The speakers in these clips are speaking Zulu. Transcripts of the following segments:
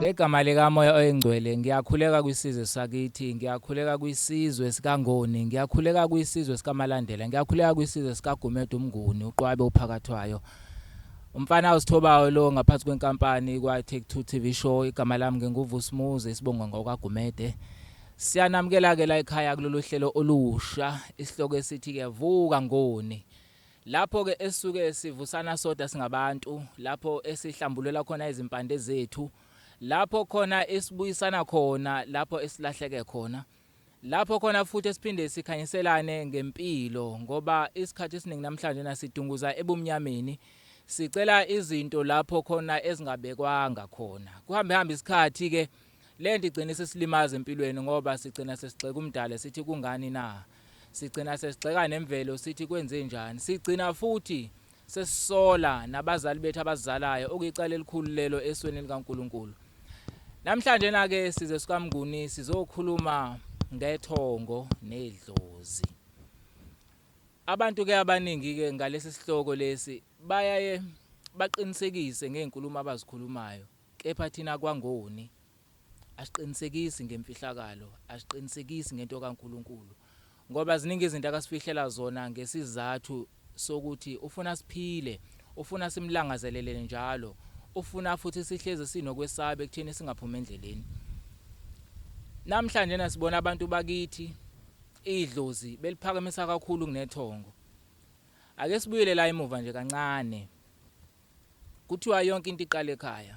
Ngegama likaMoya oyiNgcwele ngiyakhuleka kwisizwe sakithi, ngiyakhuleka kwisizwe sikaNgoni, ngiyakhuleka kwisizwe sikaMalandela, ngiyakhuleka kwisizwe sikaGumede uMnguni, uQwabe uPhakathwayo. Umfana osithobayo lo ngaphansi kwenkampani kwa Take 2 TV Show, igama lami nginguVusumuzi, isibongo ngokwaGumede. Siyanamukela ke la ekhaya kulolu hlelo olusha, isihloko esithi ke vuka Ngoni. Lapho ke esisuke sivusana sodwa singabantu, lapho esihlambulela khona izimpande zethu, lapho khona esibuyisana khona, lapho esilahleke khona. Lapho khona futhi esiphinde sikhanyiselane ngempilo ngoba isikhathi esiningi namhlanje nasidunguza ebumnyameni. Sicela izinto lapho khona ezingabekwanga khona. Kuhambe hambe isikhathi ke lento igcina isisilimaza empilweni ngoba sigcina sesigxeka umdala sithi kungani na? Sigcina sesigxeka nemvelo sithi kwenzenjani? Sigcina futhi sesisola nabazali bethu abazalayo okuyicala elikhulu lelo esweni likaNkulunkulu. Namhlanje na ke size sikaMnguni sizokhuluma ngethongo nedlozi. Abantu ke abaningi ke ngalesi sihloko lesi bayaye baqinisekise ngezinkulumo abazikhulumayo kepha thina kwaNgoni Asiqinisekisi ngemfihlakalo, asiqinisekisi ngento kaNkulunkulu. Ngoba ziningi izinto akasifihlela zona ngesizathu sokuthi ufuna siphile, ufuna simlangazelele njalo, ufuna futhi sihlezi sinokwesaba ekutheni singaphumi endleleni. Namhlanje nasibona abantu bakithi idlozi beliphakamisa kakhulu kunethongo. Ake sibuyele la emuva nje kancane. Kuthiwa yonke into iqala ekhaya.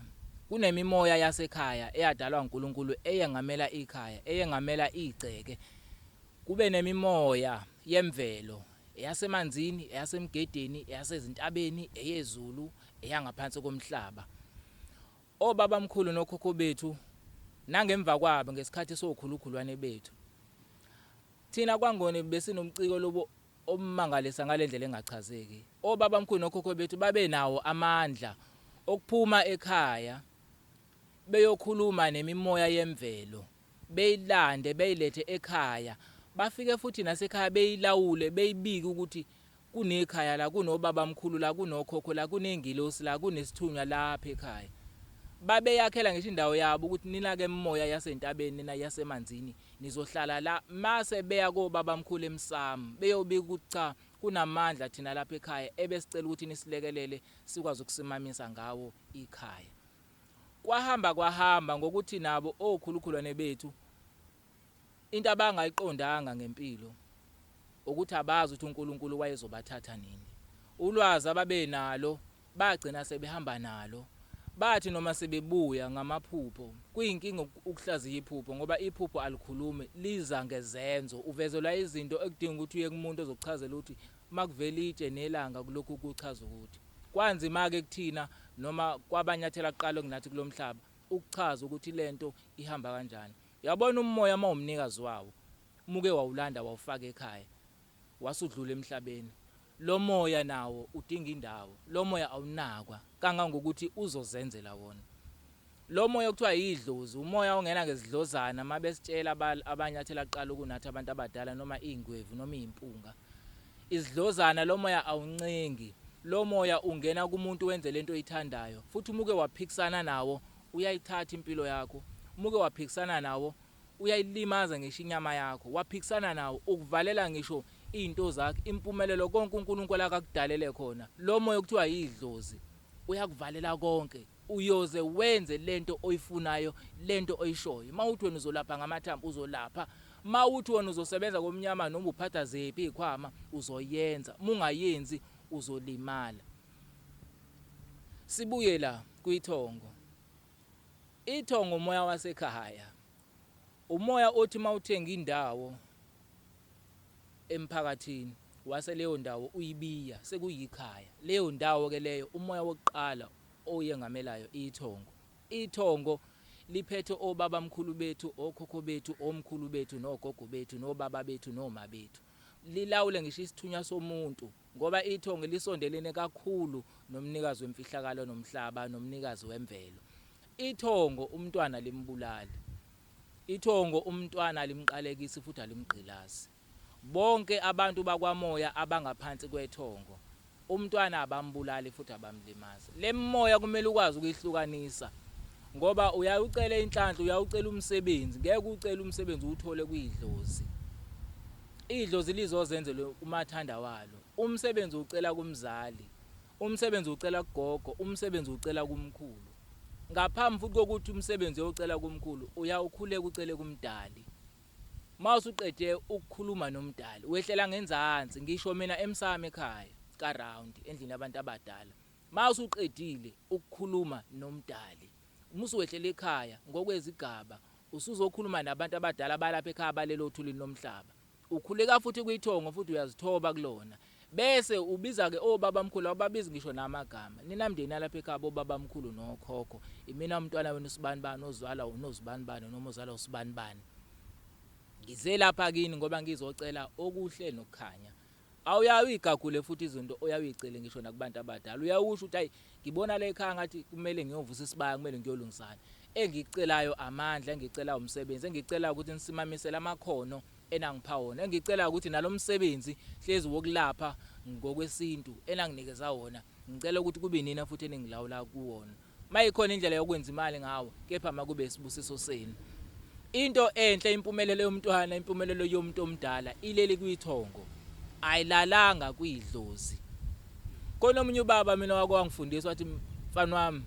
Kunemimoya yasekhaya eyadalwa uNkulunkulu eyengamela ikhaya, eyengamela igceke. Kube nemimoya yemvelo eyasemanzini, eyasemgedeni, eyasezintabeni, eyezulu, eyangaphansi komhlaba. Obabamkhulu nokhokho bethu nangemva kwabo ngesikhathi sokhulukhulwane bethu. Thina kwaNgoni besinomciko lobo obumangalisa ngale ndlela engachazeki. Obabamkhulu nokhokho bethu babenawo amandla okuphuma ekhaya beyokhuluma nemimoya yemvelo, beyilande beyilethe ekhaya, bafike futhi nasekhaya beyilawule, beyibike ukuthi kunekhaya la, kunobabamkhulu la, kunokhokho la, kunengilosi la, kunesithunywa lapha ekhaya. Babeyakhela ngisho indawo yabo ukuthi nina-ke mimoya yasentabeni, nina yasemanzini, Nizohlala la mase beya kobabamkhulu emsamo beyobika ukuthi cha kunamandla thina lapha ekhaya ebesicela ukuthi nisilekelele sikwazi ukusimamisa ngawo ikhaya. Kwahamba kwahamba ngokuthi nabo okhulukhulwane bethu into abangayiqondanga ngempilo ukuthi abazi ukuthi uNkulunkulu wayezobathatha nini. Ulwazi ababenalo Bagcina sebehamba nalo. Bathi noma sebebuya ngamaphupho, kuyinkinga ukuhlaziya iphupho ngoba iphupho alikhulumi, liza ngezenzo. Uvezelwa izinto ekudinga ukuthi uye kumuntu ozokuchazela ukuthi makuvela itshe nelanga kulokhu kuchaza ukuthi. Kwanzima-ke kuthina noma kwabanyathela kuqala kunathi kulo mhlaba ukuchaza ukuthi lento ihamba kanjani. Uyabona umoya uma uwumnikazi wawo, muke wawulanda wawufaka ekhaya, wasudlula emhlabeni. Lo moya nawo udinga indawo. Lo moya awunakwa kangangokuthi uzozenzela wona. Lo moya okuthiwa yidlozi, umoya ongena ngezidlozana uma besitshela abanyathela kuqala ukunathi abantu abadala noma iy'ngwevu noma iy'mpunga. Izidlozana lo moya awuncengi. Lo moya ungena kumuntu wenze lento oyithandayo. Futhi uma uke waphikisana nawo uyayithatha impilo yakho. Uma uke waphikisana nawo uyayilimaza ngisho inyama yakho waphikisana nawo ukuvalela ngisho izinto zakho impumelelo konke uNkulunkulu akakudalele khona lo moya okuthiwa yidlozi uyakuvalela konke uyoze wenze lento oyifunayo lento oyishoyo mawuthi wena uzolapha ngamathambo uzolapha mawuthi wena uzosebenza komnyama noma uphatha ziphi izikhwama uzoyenza mungayenzi uzolimala sibuye la kwithongo Ithongo umoya wasekhaya. Umoya othi uma uthenga indawo emphakathini wase leyo ndawo uyibiya sekuyikhaya. Leyo ndawo ke leyo umoya wokuqala oyengamelayo ithongo. Ithongo liphethe obabamkhulu bethu, okhokho bethu, omkhulu bethu nogogo bethu nobaba bethu noma bethu. Lilawule ngisho isithunywa somuntu. Ngoba ithongo lisondelene kakhulu nomnikazi wemfihlakalo nomhlaba nomnikazi wemvelo. Ithongo umntwana limbulali. Ithongo umntwana alimqalekisi futhi alimgqilazi. Bonke abantu bakwamoya abangaphansi kwethongo umntwana abambulali futhi abamlimazi. Le mimoya kumele ukwazi ukuyihlukanisa. Ngoba uyawucela inhlanhla, uyawucela umsebenzi, ngeke ucele umsebenzi uwuthole kwidlozi. Idlozi lizozenzela umathanda walo. Umsebenzi uwucela kumzali, umsebenzi uwucela kugogo, umsebenzi uwucela kumkhulu. Ngaphambi futhi kokuthi umsebenzi uyowucela kumkhulu, uyawukhuleka ucele kumdali. Uma usuqede ukukhuluma nomdali, wehlela ngenzansi, ngisho mina emsamo ekhaya, ka-round, endlini yabantu abadala. Uma usuqedile ukukhuluma nomdali, uma usuwehlela ekhaya ngokwezigaba, usuzokhuluma nabantu abadala balapha ekhaya balelo othulini lomhlaba. Ukhuleka futhi kwithongo futhi uyazithoba kulona. Bese ubiza-ke obabamkhulu, awubabizi ngisho namagama. Nina mndeni yalapha ekhaya bobabamkhulu nokhokho, imina umntwana wenu usibanibani ozalwa unozibanibani noma ozalwa usibanibani. Ngize lapha kini ngoba ngizocela okuhle nokukhanya. Awuyaye uyigagule futhi izinto oyaye uyicele ngisho nakubantu abadala. Uyawusho ukuthi hayi ngibona la ekhaya ngathi kumele ngiyovusa isibaya, kumele ngiyolungisana. Engikucelayo amandla, engikucelayo umsebenzi, engikucelayo ukuthi nisimamisele amakhono enangipha wona, engikucelayo ukuthi nalomsebenzi hlezi wokulapha ngokwesintu enanginikeza wona, ngicela ukuthi kube nina futhi eningilawula kuwona. Mayikhona indlela yokwenza imali ngawo, kepha makube isibusiso senu. Into enhle impumelelo yomntwana, impumelelo yomuntu omdala ileli kwithongo. Ayilalanga kwidlozi. Khona omunye ubaba mina wake wangifundisa wathi mfana wami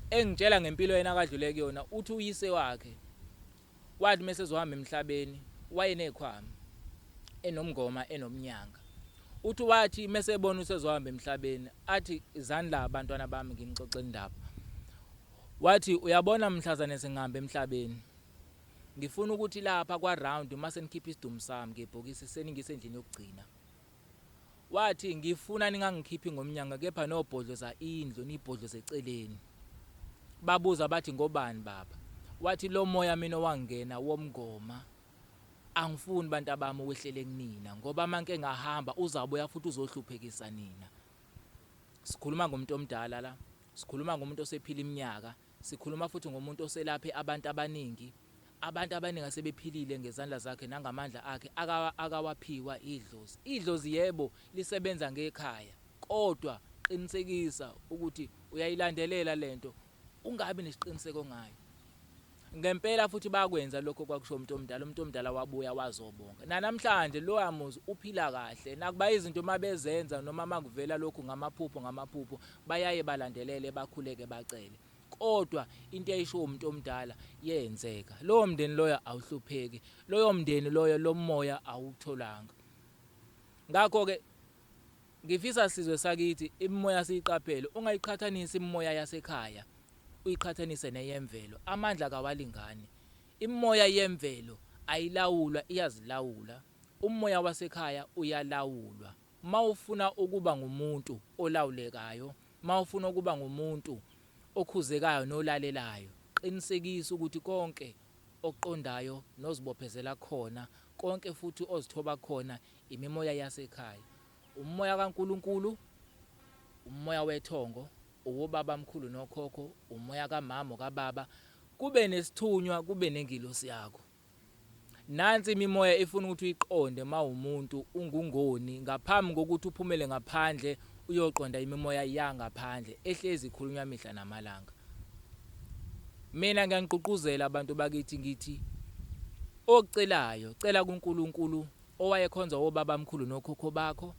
engitshela ngempilo yena akadlule kuyona uthi uyise wakhe Wathi uma esezohamba emhlabeni wayenekhwama enomngoma enomnyanga. Uthi wathi uma esebona usezohamba emhlabeni athi zani la bantwana bami nginixoxele indaba. Wathi uyabona mhlazane sengihamba emhlabeni ngifuna ukuthi lapha kwa round uma senikhipha isidumbu sami ngebhokisi seningise endlini yokugcina. Wathi, Ngifuna ningangikhiphi ngomnyango kepha nobhodloza indlu nibhodloze eceleni. Babuza bathi, Ngobani baba? Wathi, Lo moya mina owangena womngoma angifuni bantabami wehlele kunina ngoba manke ngahamba uzabuya futhi uzohluphekisa nina. Sikhuluma ngomuntu omdala la, sikhuluma ngomuntu osephila iminyaka, Sikhuluma futhi ngomuntu oselaphe abantu abaningi, abantu abaningi asebephilile ngezandla zakhe nangamandla akhe akawaphiwa idlozi. Idlozi yebo lisebenza ngekhaya kodwa qinisekisa ukuthi uyayilandelela lento ungabi nesiqiniseko ngayo. Ngempela futhi bakwenza lokho kwakusho umuntu omdala, umuntu omdala wabuya wazobonga. Nanamhlanje loya muzi uphila kahle nakuba izinto uma bezenza noma makuvela lokhu ngamaphupho ngamaphupho bayaye balandelele bakhuleke bacele kodwa into eyayishiwo umuntu omdala yenzeka lowo mndeni loyo awuhlupheki loyo mndeni loyo lomoya awutholanga ngakho ke ngifisa sizwe sakithi imimoya siyiqaphele ungayiqhathanisi imimoya yasekhaya uyiqhathanise neyemvelo amandla kawalingani imimoya yemvelo ayilawulwa iyazilawula umoya wasekhaya uyalawulwa Mawufuna ukuba ngumuntu olawulekayo, mawufuna ukuba ngumuntu okhuzekayo nolalelayo, qinisekisa ukuthi konke okuqondayo nozibophezela kukhona, konke futhi ozithoba kukhona imimoya yasekhaya. Umoya kaNkulunkulu, umoya wethongo, owobabamkhulu nokhokho, umoya kamama okababa, kube nesithunywa, kube nengilosi yakho. Nansi imimoya efuna ukuthi uyiqonde mawumuntu ungungoni ngaphambi kokuthi uphumele ngaphandle uyoqonda imimoya yangaphandle ehlezi ikhulunywa mihla namalanga. Mina ngiyangigqugquzela abantu bakithi ngithi okucelayo cela kuNkulunkulu owayekhonza obabamkhulu nokhokho bakho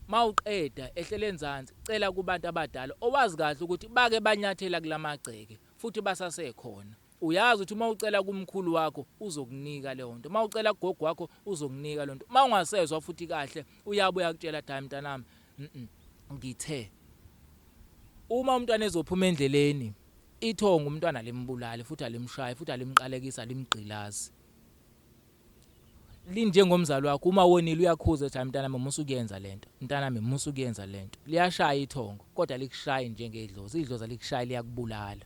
mawuqeda ehlele enzansi cela kubantu abadala owazi kahle ukuthi bake banyathela kulamagceke futhi basasekhona. Uyazi ukuthi uma ucela kumkhulu wakho uzokunika leyo nto, uma ucela kugogo wakho uzokunika leyo nto. Uma ungasezwa futhi kahle uyabuya akutshela athi hayi mntanami ngithe uma umntwana ezophuma endleleni ithongo umntwana limbulale futhi alimshaye futhi alimqalekisa alimgqilazi. Linjengomzali wakho uma wonile uyakhuza ethi hayi mntanami musa ukuyenza lento, mntanami musa ukuyenza lento. Liyashaya ithongo kodwa alikushayi njengedlozi, idlozi alikushayi liyakubulala.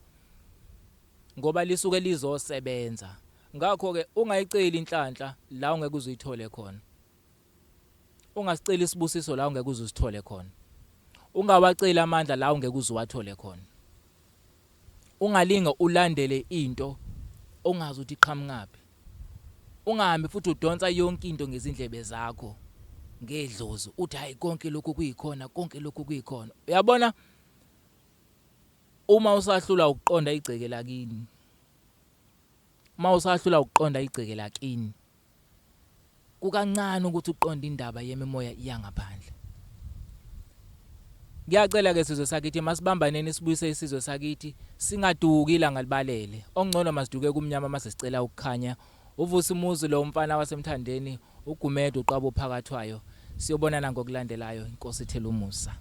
Ngoba lisuke lizosebenza. Ngakho-ke ungayiceli inhlanhla la ungeke uze uyithole khona. Ungasiceli isibusiso la ungeke uze usithole khona. Ungawaceli amandla la ungeke uze uwathole khona. Ungalinge ulandele into ongazi ukuthi iqhamukaphi. Ungahambi futhi udonsa yonke into ngezindlebe zakho ngedlozi uthi hayi konke lokhu kuyikhona konke lokhu kuyikhona. Uyabona? Uma usahlulwa ukuqonda igceke lakini, uma usahlulwa ukuqonda igceke lakini, kukancane ukuthi uqonde indaba yemimoya iyangaphandle. Ngiyacela ke sizwe sakithi, masibambaneni sibuyise isizwe sakithi, singaduki ilanga libalele. Okungcono masiduke kumnyama mase sicela ukukhanya. Uvusa umuzi lo mfana waseMthandeni, uGumede uqaba ophakathwayo. Siyobonana ngokulandelayo, inkosi ithela umusa.